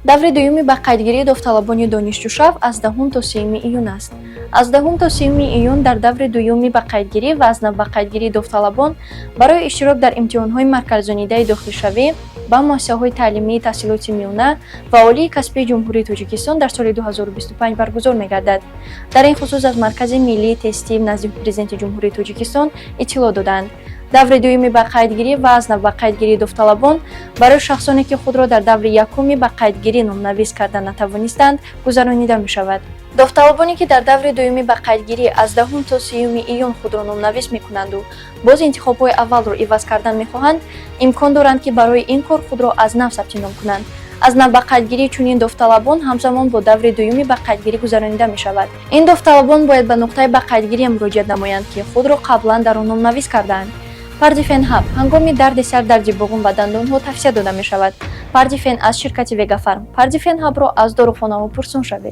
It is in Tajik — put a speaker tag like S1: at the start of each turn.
S1: Даври дуюми ба қайдгирии довталабони донишҷӯшав аз 10-ум то 30-уми июн аст. Аз 10-ум то 30-уми июн дар даври дуюми ба қайдгирӣ ва аз нав ба қайдгирии довталабон барои иштирок дар имтиҳонҳои марказзонидаи дохилшавӣ ба муассисаҳои таълимии таҳсилоти миёна ва олии касбии Ҷумҳурии Тоҷикистон дар соли 2025 баргузор мегардад. Дар ин хусус аз Маркази миллии тестӣ назди Президенти Ҷумҳурии Тоҷикистон иттилоъ доданд. Даври дуюми ба қайдгирӣ ва аз нав ба қайдгирии довталабон барои шахсоне, ки худро дар даври якуми ба қайдгирӣ номнавис карда натавонистанд, гузаронида мешавад. Довталабоне, ки дар даври дуюми ба қайдгирӣ аз 10-ум то 30-уми июн худро номнавис мекунанду боз интихобҳои аввалро иваз кардан мехоҳанд, имкон доранд, ки барои ин кор худро аз нав сабти ном кунанд. Аз нав ба қайдгирии чунин довталабон ҳамзамон бо даври дуюми ба қайдгирӣ гузаронида мешавад. Ин довталабон бояд ба нуқтаи ба қайдгирӣ муроҷиат намоянд, ки худро қаблан дар он номнавис кардаанд. Пардифен Ҳаб ҳангоми дарди сар, дарди буғум ва дандонҳо тавсия дода мешавад. Пардифен аз ширкати Вегафарм. Пардифен Ҳабро аз дорухонаҳо пурсон шавед.